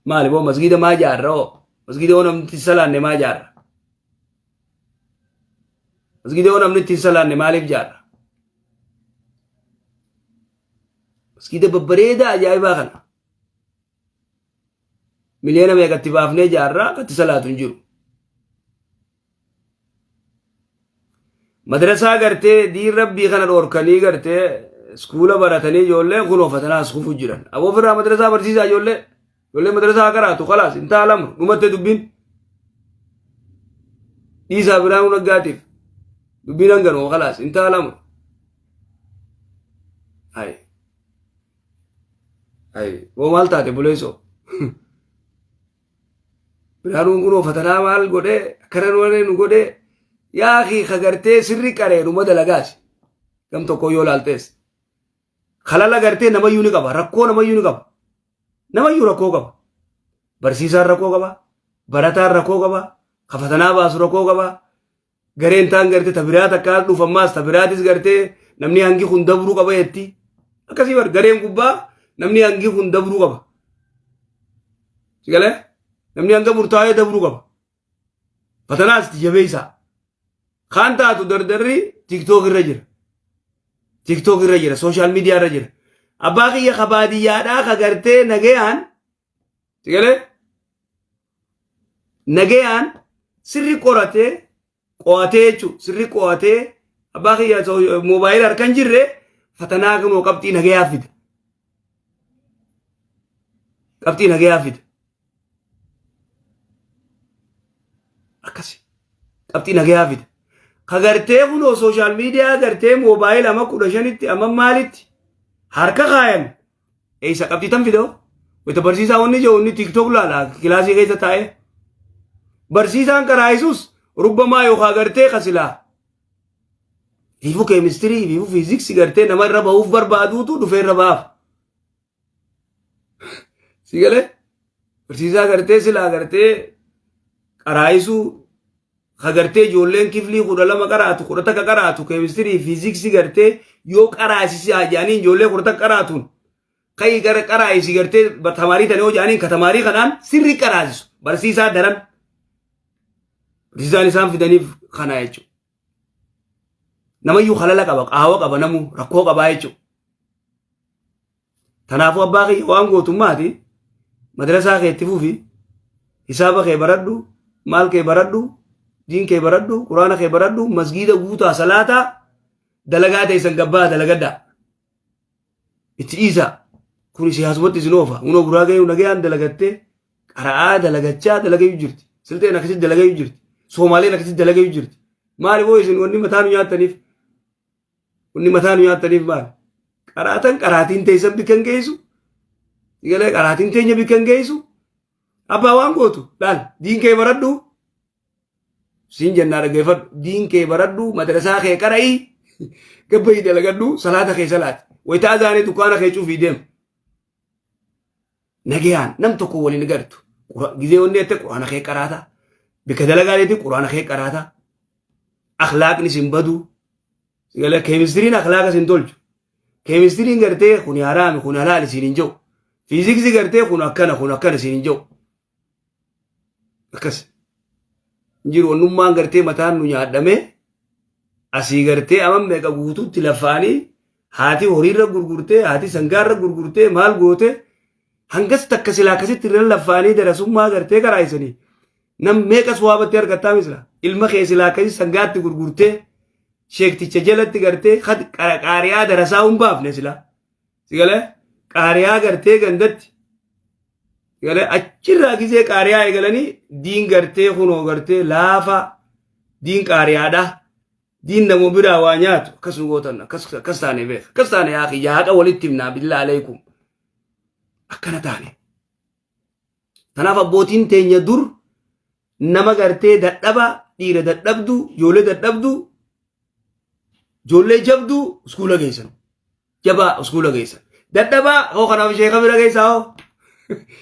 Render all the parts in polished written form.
Maali boo masgiida maa jaarra hoo? Masgiida hoo namni itti salaanne maa jaarra? Masgiida hoo namni itti salaanne maaliif jaarra? Masgiida babbareedaa ajaa'ibaa kana. Miliyoona meeqatti baafnee jaarraa akkatti salaatu hin jiru. Madrasaa gartee diin rabbii kana dhoorkanii gartee iskuula baratanii ijoolleen kun ofatana as kufu jiran. Aboo ofirraa madrasaa barsiisaa ijoollee. Ijoollee madrasaa qaraatu kalaas hin taalamu dhumatte dubbiin. Dhiisaa biraan naggaatiif dubbiin hanganoo kalaas hin taalamu. Ayi. Ayi. Boo maal taate buleessoo? Biraanuun kunoo fatanaa maal godhee akkana nu nu godhee yaa akii ka gartee sirri qaree numa dalagaasi. Gam tokko yoo laaltees. Kalala gartee namayyuu ni qaba rakkoo namayyuu ni qaba. Namayyuu rakkoo qaba. Barsiisaan rakkoo qaba. Barataan rakkoo qaba. Ka fatanaa baasu rakkoo qaba. Gareen taan gartee ta biraa takkaa dhufa ammaas ta biraatis gartee namni hangi kun dabruu qaba jetti. Akkasii bar gareen gubbaa namni hangi kun dabruu qaba. Si galee? Namni hanga murtaa'ee dabruu qaba. Fatanaas itti jabeessaa. Kaan taatu dardarri tiktook irra jira. Tiktook irra jira, sooshaal miidiyaa irra jira. Abbaa kiyya ka baadiyyaadhaa ka gartee nagayaan si galee? Nagayaan sirri qoratee qo'atee jechuun sirri qo'atee abbaa kiyya moobaayila harka hin jirre fatanaa kunoo qabxii nagayaa fida. Qabxii nagayaa fida. Akkasi. Qabxii nagayaa fida. Ka gartee kunoo sooshaal miidiyaa gartee moobaayila amma 15tti amma maalitti harka kaayan Eessa qabxii tan fidoo? Wayita barsiisaa wanni jiru inni tiiktook laala kilaasii keessa taa'ee. Barsiisaan karaa Yesuus rubbamaa yookaan gartee kasilaa. Fiifuu keemistirii, fiifuu fiiziksii gartee nama irra bahuuf barbaaduutu dhufee irra bahaaf. Si galee? Barsiisaa gartee silaa gartee qaraayisuu ka gartee ijoolleen kiflii 12 qaraatu 11 qaraatu keemistirii fiiziksii gartee yoo qaraasisi haa jedhanii ijoollee 11 qaraatuun ka'ii gara qaraayisi gartee tamaarii tana yoo jedhaniin ka tamaarii kanaan sirri qaraasisu barsiisaa daran barsiisaan isaan fidaniif kana jechuudha. Namayyuu halala qaba qaawa qaba namu rakkoo qabaa jechuudha. Kanaafuu abbaa kiyya waan gootummaati madrasaa kee itti fufi hisaaba kee baradhu maal kee baradhu diin kee baradhu quraana kee baradhu masgiida guutaa salaataa dalagaa teessan gabbaa dalagadhaa itti dhiisaa kun siyaasumatti isin oofa hunoo guraagee nagayaan dalagattee qara'aa dalagachaa dalagayu jirti silxeen akkasitti dalagayu jirti soomaaleen akkasitti dalagayu jirti maali boo isin wanni mataa nu nyaattaniif Wanni mataa nu nyaattaniif maali? Qaraatan qaraatiin teessan bikka hin geessu. Galee qaraatiin teenya bikka hin geessu. Abbaa waan gootu laal diin kee baradhu. Siin jennaa dhaggeeffadhu diin kee baradhu madrasaa kee qara'ii gabbayii dalagadhu salaata kee salaati. Wayita azaanii dukkaana kee cufii deem. Nagayaan nam tokko waliin gartu. Gizee wanni jette quraana kee qaraata. Bikka dalagaa deetti quraana kee qaraata. Akhlaaqni sin badu. Galee keemistiriin akhlaaqa sin tolchu. Keemistiriin gartee kun haraami kun halaali siin hin jiru. Fiiziksii gartee kun akkana kun akkana siin hin jiru. Akkas. Jiru onnummaan gartee mataan nu nyaadhamee asii gartee ama meeqa guutuutti lafaanii haati horiirra gurgurtee haati sangaarra gurgurtee maal goote hangas takka silaa akkasitti irra lafaanii darasummaa gartee karaayisanii nam meeqa suwaabatti argattaa misla ilma kee silaa akkasii sangaatti gurgurtee sheekticha jalatti gartee qaariyaa darasaa hin baafne silaa sigalee qaariyaa gartee gandatti Galee achirraa gizee qaariyaa eegalanii diin gartee kunoo gartee laafaa diin qaariyaadha. Diin namoo biraa waa nyaatu akkas nu gootan akkas akkas taane beeka akkas taane yaa kiyya haqa walitti himnaa billaa aleekum akkana taane. Kanaaf abbootiin teenya dur nama gartee dadhaba dhiira dadhabdu ijoollee dadhabdu ijoollee jabduu iskuula geessan. Jabaa uskuula geessan. Dadhabaa hoo kanaaf sheeka bira geessaa hoo.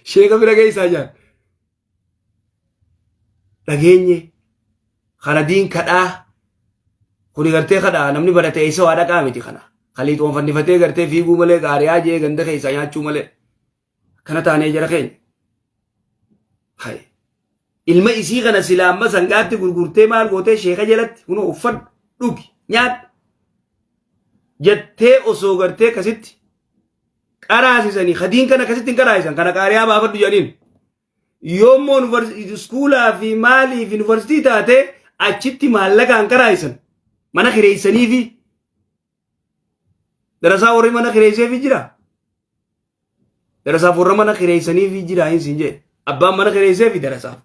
Sheeka bira geessaa jaan. Dhageenye kana diin kadhaa kuni gartee kadhaa namni barate eessa waa dhaqaa miti kana. Kaliixoon fannifatee gartee fiiguu malee qaariyaa jee ganda keessaa nyaachuu malee. Akkana taanee jara keenya. Hay. Ilma isii kana silaa amma sangaatti gurgurtee maal gootee sheeka jalatti kunoo uffadhu dhugi nyaadhu jettee osoo gartee akkasitti qaraasisanii hadiin kana akkasitti hin qaraasisan kana qaariyaa baafadhu jedhaniin. Yoommoo iskuulaa fi maaliif yuunivarsiitii taate achitti maallaqaan qaraasisan mana kireessanii fi darasaa warri mana kireesseefi jira. Darasaaf warra mana kireessaniifi jira hin siin jedhe. Abbaan mana kireesseefi darasaaf.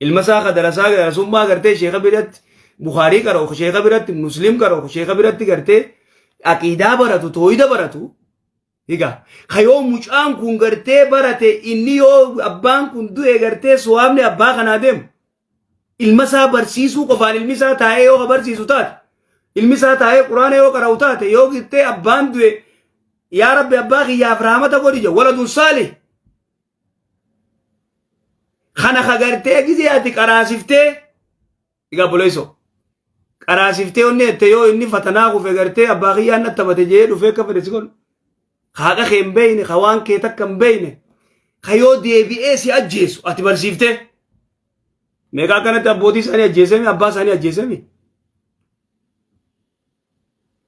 Ilma isaa ka darasaa darasummaa gartee sheeka biratti Bukaarii qara'u, sheeka biratti Muslim qara'u, sheeka biratti gartee aqiidaa baratu, tooyida baratu. Egaa ka yoo mucaan kun gartee barate inni yoo abbaan kun du'e gartee suwaabni abbaa kanaa deemu. Ilma isaa barsiisuu qofaan ilmi isaa taa'ee yoo ka barsiisu taate ilmi isaa taa'ee quraana yoo qara'u taate yoo gartee abbaan du'e yaa rabbi abbaa kiyyaaf rahmata godhi jedhu waladun saalih. Kana ka gartee gizee ati qaraasiftee egaa buleessoo qaraasiftee onni jette yoo inni fatanaa kufe gartee abbaa kiyyaan natti taphate jedhee dhufee akka fedhe si godhu. Ka haqa kee hin beeyne ka waan kee takka hin beeyne ka yoo deebi'ee si ajjeesu ati barsiiftee. Meeqa akkanatti abbootii isaanii ajjeesemi abbaa isaanii ajjeesemi.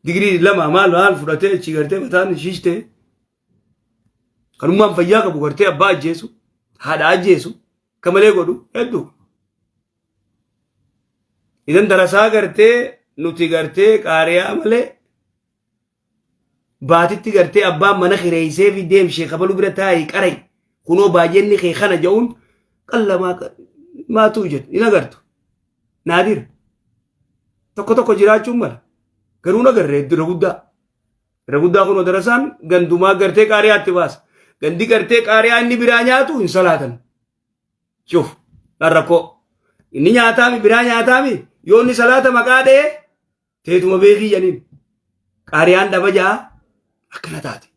Digirii lama maal maal fudhatee achi gartee mataan shiishtee kanummaan fayyaa qabu gartee abbaa ajjeesu haadha ajjeesu akka malee godhu hedduu. Idan darasaa gartee nuti gartee qaariyaa malee baatitti gartee abbaan mana kireessee fi deem sheekh abaluu bira taa'ii qarai kunoo baay'inni kee kana jedhuun qallamaa maatuu jedhu hin agartu. Naadir tokko tokko jiraachuun mala garuu nagarre irra guddaa. Irra guddaa kunoo darasaan gandumaa gartee qaariyaatti baasa. Gandi gartee qaariyaa inni biraa nyaatu hin salaatan. Shuf dhaan rakkoo. Inni nyaataami biraa nyaataami yoo inni salaata maqaa dha'e teetuma beekii jedhaniin. Qaariyaan dhaba ja'a akkana taate.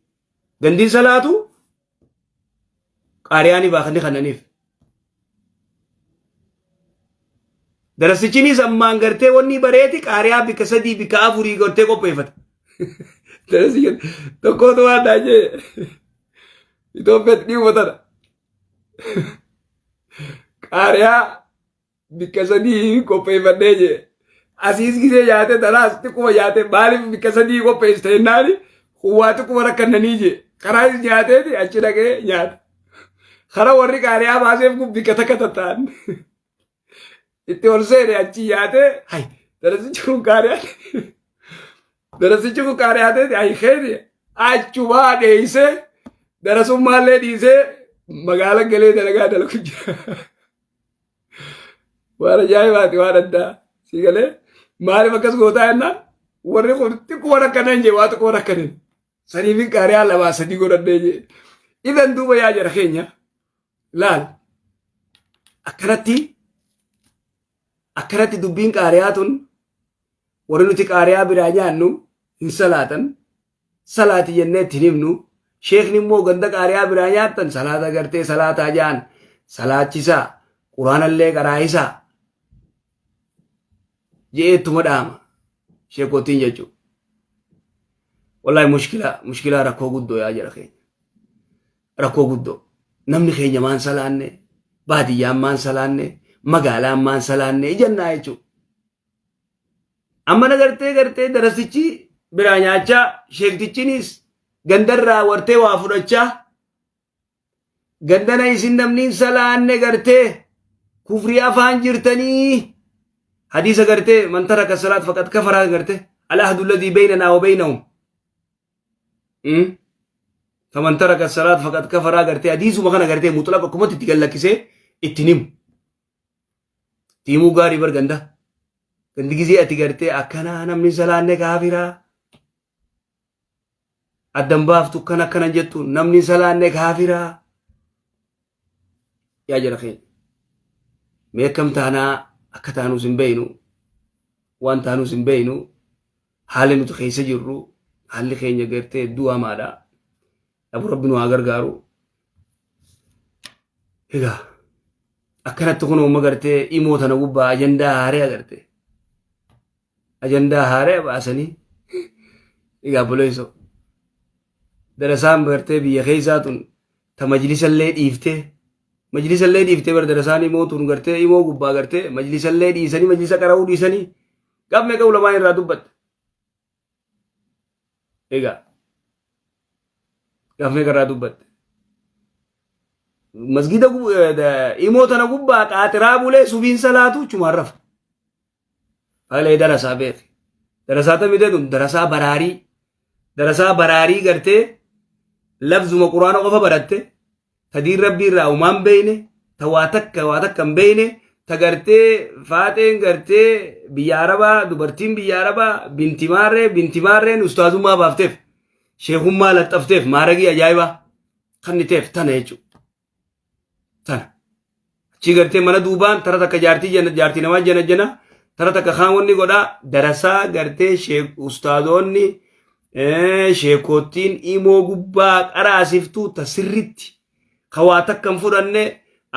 Gandiin salaatu qaariyaa ni baakni kannaniif. Darasichinis ammaan gartee wanni bareeti qaariyaa bikka sadii bikka afurii gartee qopheeffata. Darasichi tokkootu waan daajee Itoophiyaatti dhi'uma tana. Qaariyaa bikka sadii qopheeffadhee jee. Asiis gisee nyaate tanaas xiqquma nyaate maaliif bikka sadii qopheessite jennaani waa xiqquma rakkannanii jee. Karaas nyaateeti achi dhaqee nyaata. Kara warri qaariyaa baaseef kun bikka takka tatta'an. Itti ol seene achi nyaatee hay darasichi kun qaariyaa darasichi kun qaariyaa ta'e hay keeti achumaa dheeysee darasummaallee dhiisee magaala galee dalagaa dalagu jira. Waan ajaa'ibaati waan addaa. Si galee maaliif akkas gootaa jennaan warri kun xiqquma rakkanan jee waa xiqquma rakkanan. Saniif qaariyaa lamaa sadii godhadhee jee. Idan duuba yaa jara keenya laal akkanatti akkanatti dubbiin qaariyaa tun warri nuti qaariyaa biraa nyaannu hin salaatan salaati jennee itti hin himnu sheekni immoo ganda qaariyaa biraa nyaattan salaata gartee salaataa ja'an salaachisaa quraanallee qaraa'isaa je'ee ittuma dhaama sheekotiin jechuudha. Wallaahi mushkilaa mushkilaa rakkoo guddoo yaa jara keenya. Rakkoo guddoo. Namni keenya maan salaanne baadiyyaan maan salaanne magaalaan maan salaanne jennaa jechuudha. Amma na gartee gartee darasichi biraa nyaachaa sheektichinis gandarraa wartee waa fudhachaa gandana isin namni hin salaanne gartee kufrii afaan jirtanii hadiisa gartee man taraka salaat faqad kafaraa gartee alahdu alladhii baynanaa wa baynahum faman taraka salaat faqad kafaraa gartee hadiisuma kana gartee mutlaqa akkumatti itti gallakkisee ittiin himu. Tiimuu gaarii bar ganda. Gandi gizee ati gartee akkanaa namni salaanne kaafiraa. Addan baaftu kan akkana jettu namni salaanne kaafiraa. Yaa jara keenya. Mee akkam taanaa akka taanuus hin beeynu. Waan taanuus hin beeynu. Haalli nuti keessa jirru haalli keenya gartee hedduu hamaadha. Abu Rabbi nu haa gargaaru. Egaa akkanatti kun uumma gartee imoo tana gubbaa ajandaa haaree agartee. Ajandaa haaree baasanii egaa buleessoo. Darasaan gartee biyya keessaa tun ta majlisallee dhiiftee Majlisallee dhiiftee bar darasaan imoo tun gartee imoo gubbaa gartee majlisallee dhiisanii majlisa qara'uu dhiisanii gaaf meeqa ulamaan irraa dubbatte. Egaa gaaf meeqa irraa dubbatte. Masgida imoo tana gubbaa qaaxiraa bulee subiin salaatu chumaan rafa. Halee darasaa beeki. Darasaa tamii tun darasaa baraarii. Darasaa baraarii gartee lafzuma quraana qofa baratte ta diin rabbii irraa umaan beeyne ta waa takka waa takka hin beeyne ta gartee faaxeen gartee biyya arabaa dubartiin biyya arabaa binti maarree binti maarreen ustaazummaa baafteef sheekummaa laxxafteef maaragii ajaa'ibaa kanniteef tana jechuudha. Tana. Achii gartee mana duubaan tara takka jaartii jana jaartii namaa jana jana tara takka kaan wanni godhaa darasaa gartee sheek ustaazoonni sheekottiin imoo gubbaa qaraasiftuu ta sirritti ka waa takka hin fudhanne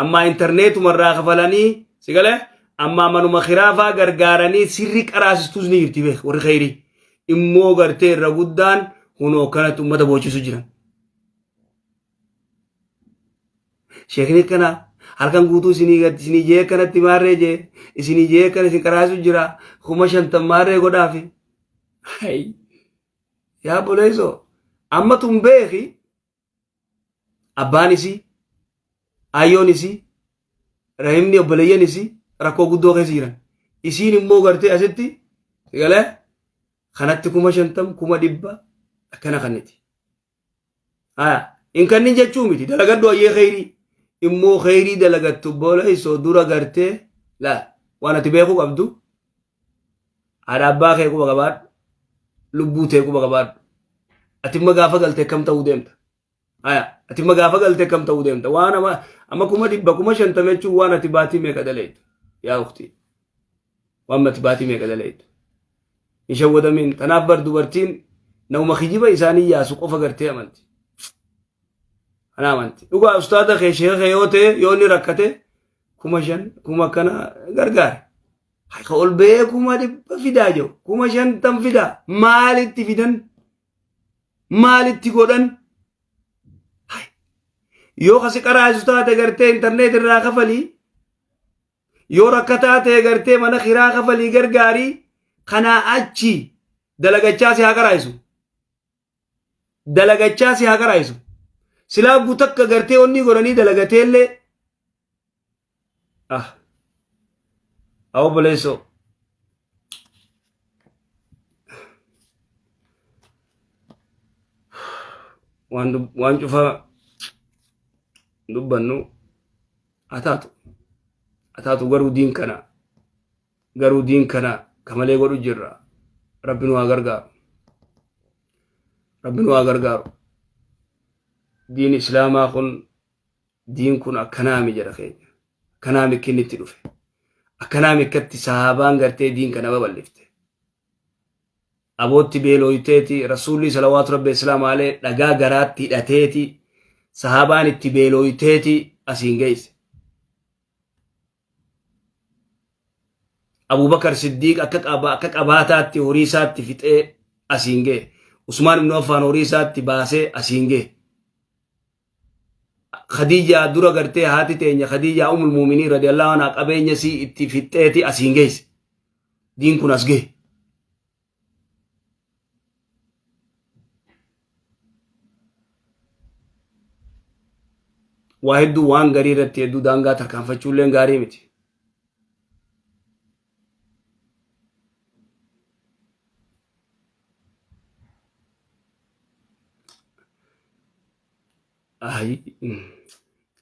ammaa intarneetuma irraa kafalanii si galee ammaa manuma kiraafaa gargaaranii sirri qaraasistuus ni jirti beek warri kheyrii immoo gartee irra guddaan hunoo kanatti ummata boochisu jiran. Sheekni akkana halkan guutuu isinii gad isinii jee akkanatti maarree jee isinii jee akkana isin qaraasu jira 50,000 maarree godhaafi. Hay yaa obboleessoo amma tun beeki abbaan isii ayyoon isii rahimni obboleeyyan isii rakkoo guddoo keessa jiran isiin immoo gartee asitti galee kanatti 50,000 100,000 akkana kanniti. Haya, hin kannin jechuu miti dalagadhu ayyee kheyrii. Immoo kheyrii dalagattu boleessoo dura gartee laa waan ati beekuu qabdu haadha abbaa kee quba qabaadhu lubbuu tee quba qabaadhu. Ati imma gaafa galte akkam ta'uu deemta. Haya, ati imma gaafa galte akkam ta'uu deemta. Waan amma amma 100,000 50,000 jechuun waan ati baatii meeqa daleeytu yaa uktii. Waan ati baatii meeqa daleeytu. Hin shawwadamin. Tanaaf bar dubartiin nama kijiba isaanii yaasu qofa gartee amanti. Kana amanti. Dhugaa ustaada kee sheeka kee yoo ta'e yoo inni rakkate 5,000 kuma akkana gargaare. Harka ol ba'ee 100,000 fidaa jiru. 50,000 fidaa. Maalitti fidan? Maalitti godhan? Yoo kasi qaraasu taate gartee intarneet irraa kafalii Yoo rakkataa ta'e gartee mana kiraa kafalii gargaarii kanaa achi dalagachaa si haa qaraayisu. Dalagachaa si haa qaraayisu. Silaa gutakka gartee onnii godhanii dalagateellee. Ah. Obboleessoo. Waan cufa dubbannu haa taatu haa taatu garuu diin kana garuu diin kana kamalee godhu jirra rabbi nu haa gargaaru rabbi nu haa gargaaru diin islaamaa kun diin kun akkanaami jedha keenya akkanaami akka inni itti dhufe akkanaami akkatti sahaabaan gartee diin kana babal'ifte abootti beelooyteeti rasuulli salawaatu rabbi islaam alee dhagaa garaatti hidhateeti sahaabaan itti beelooyteeti asiin geesse. Abubakar Siddiiq akka qaba akka qabaataatti horii isaatti fixee asiin ga'e. Usmaan ibn Affaan horii isaatti baasee asiin ga'e. Khadiijaa dura gartee haati teenya Khadiijaa umul muuminiin radiyallahu anhaa qabeenya isii itti fixxeeti asiin geesse. Diin kun as gahe. Waa hedduu waan garii irratti hedduu daangaa tarkaanfachuulleen gaarii miti.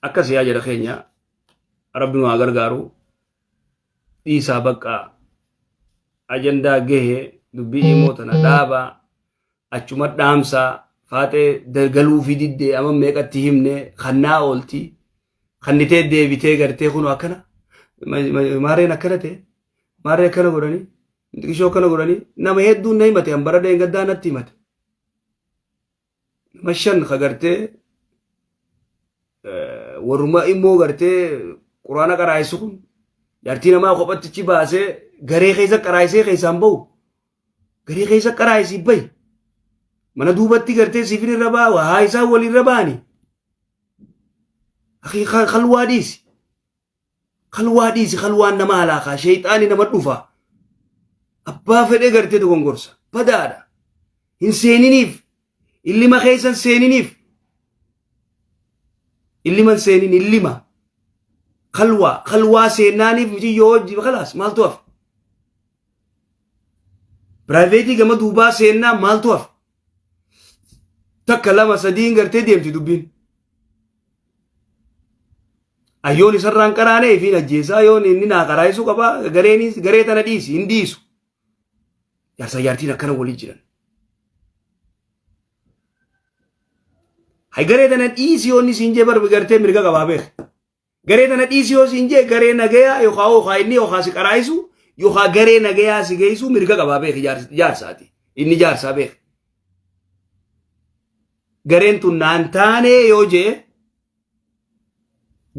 Akkas yaa jara keenya rabbi nu haa gargaaru dhiisaa baqqaa ajandaa gahe dubbii imoo tana dhaabaa achuma dhaamsaa faaxee galuu fi diddee amma meeqatti himne kannaa oolti kannitee deebitee gartee kun akkana maareen akkana ta'e maaree akkana godhanii xiqishoo akkana godhanii nama hedduun na himate an bara dheengaddaa natti himate nama shan ka gartee warruma immoo gartee quraana qaraayisu kun jaartii namaa kophattichi baasee garee keessa qaraayisee keessaan bahu garee keessa qaraayisii bahi mana duubatti gartee siifin irra ba'a haa isaan waliin irra ba'ani. Akii kalwaa dhiisi. Kalwaa dhiisi kalwaan nama halaakaa sheeyxaani nama dhufa. Abbaa fedhee gartee dogongorsa. Badaadha. Hin seeniniif. Illima keessa hin seeniniif. Illima hin seenin illima. Kalwaa kalwaa seennaaniif muciyyoo hojii kalaas maaltu hafa. Piraayiveetii gama duubaa seennaa maaltu hafa. Takka lama sadiin gartee deemti dubbiin. Ayyoon isarraan qaraanee ifiin ajjeesaa yoon inni naa qaraayisuu qaba gareenis garee tana dhiisi hin dhiisu. Jaarsa jaartiin akkana walii jiran. Hay garee tana dhiisi yoon inni siin jee barbi gartee mirga qabaa beek. Garee tana dhiisi yoo siin jee garee nagayaa yookaan yookaan inni yookaan si qaraayisu yookaan garee nagayaa si geessu mirga qabaa beek jaarsaati. Inni jaarsaa beek. Gareen tun naan taanee yoo jee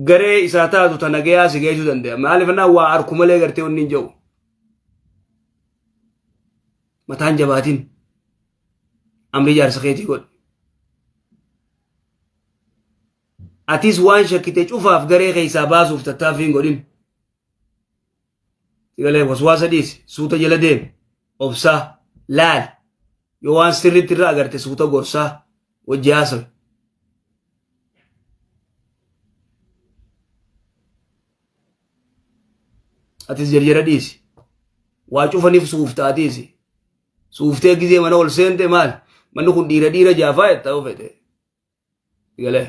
garee isaa taatu ta nagayaa si geessuu danda'a. Maaliif annaa waa arku malee gartee wanni hin jiru. Mataan jabaatin amrii jaarsa keetii godhi. Atis waan shakkite cufaaf garee keessaa baasuuf tattaaffii hin godhin. Sigalee waswaasa dhiisi suuta jala deemi obsaa laali yoo waan sirriitti irra agarte suuta gorsaa wajji haasawi. Atis jarjara dhiisi. Waa cufaniif suufta atiisi. Suuftee gizee mana ol seente maal? Manni kun dhiira dhiira jaafaa jetta yoo fedhe. Galee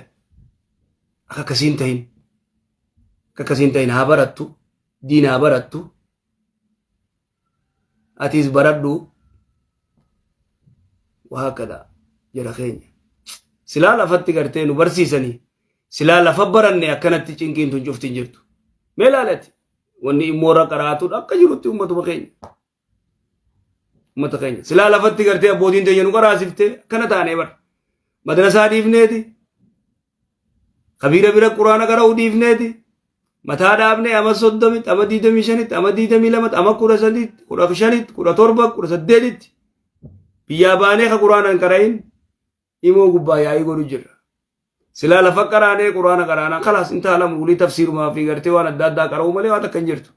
akka akkasiin tahin akka akkasiin tahin haa barattu diin haa barattu atiis baradhu waa akkadha jara keenya silaa lafatti gartee nu barsiisanii silaa lafa baranne akkanatti cinqiin tun cufti hin jirtu mee laalati wanni immoo irra qaraatudha akka jirutti ummatuma keenya Uummata keenya. Silaa lafatti gartee abbootiin teenya nu qaraasifte akkana taanee bara. Madrasaa dhiifneeti. Kabiira bira quraana qara'uu dhiifneeti. Mataa dhaabnee ama 30tti, ama 25tti, ama 22tti, ama 13tti, 15tti, 17, 18tti. Biyyaa baanee ka quraana hin qara'in imoo gubbaa yaa'ii godhu jirra. Silaa lafa qaraanee quraana qaraanaa kalaas intaa lama ulii tafsiirumaa fi gartee waan adda addaa qara'uu malee waan takka hin jirtu.